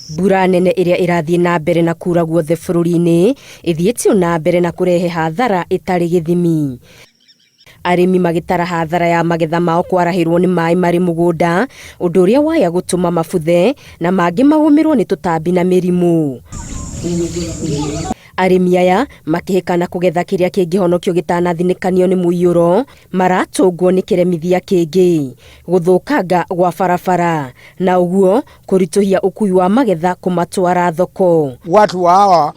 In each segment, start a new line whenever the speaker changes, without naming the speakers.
Mbura nene ĩrĩa ĩrathiĩ na mbere na kura guothe bũrũri-inĩ ĩthiĩte na mbere na kũrehe hathara ĩtarĩ gĩthimi. Arĩmi magĩtara hathara ya magetha mao kwarahĩrwo nĩ maĩ marĩ mũgũnda, ũndũ ũrĩa waya gũtũma mabuthe na mangĩ magũmĩrwo nĩ tũtambi na mĩrimũ. Arĩmi aya makĩhĩkana kũgetha kĩrĩa kĩngĩhonokio gĩtanathinĩkanio nĩ mũiyũro, maratũngwo nĩ kĩremithia kĩngĩ, gũthũkanga gwa barabara, na ũguo kũritũhia ũkui wa magetha kũmatwara thoko.
Watu hawa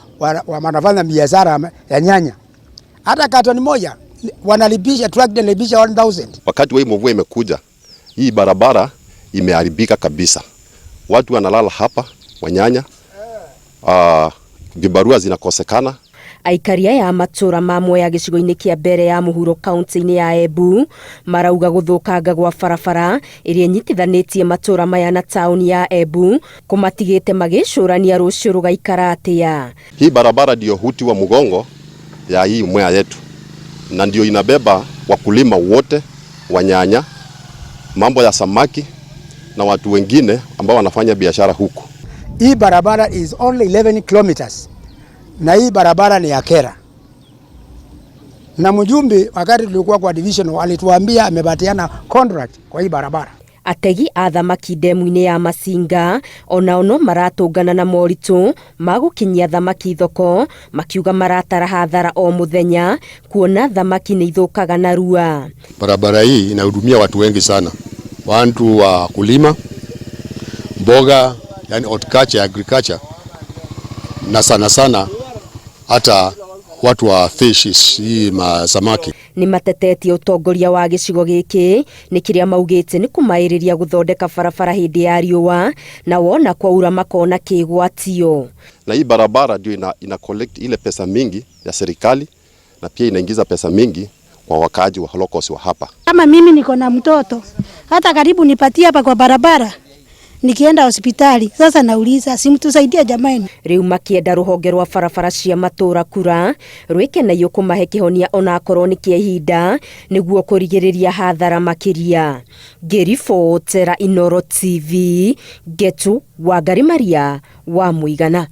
wanafanya biashara ya nyanya, hata katoni moja wanalipisha, truck inalipisha 1000.
Wakati wa hii mvua imekuja, hii barabara imeharibika kabisa, watu wanalala hapa wanyanya, vibarua zinakosekana.
Aikari aya a matũra ma Mwea gĩcigo-inĩ kĩa mbere ya mũhuro kaunti-inĩ ya Embu marauga gũthũkanga gwa barabara ĩrĩa ĩnyitithanĩtie matũra maya na taũni ya Embu kũmatigĩte magĩcũrania rũciũ rũgaikara atĩa.
Hii barabara ndio uti wa mgongo ya hii Mwea yetu na ndio inabeba wakulima wote wa nyanya, mambo ya samaki na watu wengine ambao wanafanya biashara huku.
Hii barabara is only 11 kilometers na hii barabara ni ya KeRRA, na mjumbe wakati tulikuwa kwa division alituambia amepatiana contract kwa hii barabara.
Ategi a thamaki ndemu-inĩ ya Masinga onao no maratũngana na moritũ ma gũkinyia thamaki thoko, makiuga maratara hathara o mũthenya kuona thamaki nĩ ithũkaga narua.
Barabara hii inahudumia watu wengi sana, watu wa kulima mboga, yani horticulture, agriculture na sana sana hata watu wa fishes, hii masamaki.
Nĩ matetetie ũtongoria wa gĩcigo gĩkĩ nĩ kĩrĩa maugĩte nĩ kũmaĩrĩria gũthondeka barabara hĩndĩ ya riũa na wona kwaura makona kĩgwatio.
Na hii barabara ndio ina collect ile pesa mingi ya serikali na pia inaingiza pesa mingi kwa wakaaji wa locals wa hapa.
Kama mimi niko na mtoto hata karibu nipatie hapa kwa barabara nikienda hospitali. Sasa nauliza, si mtusaidie jamani.
Rĩu makĩenda rũhonge rwa barabara cia matũra kura rwĩke na iyo kũmahe kĩhonia onakorwo nĩ kĩa ihinda nĩguo kũrigĩrĩria hathara makĩria. Ngĩribotera Inooro TV, Ngetu Wangari Maria wa Mũigana.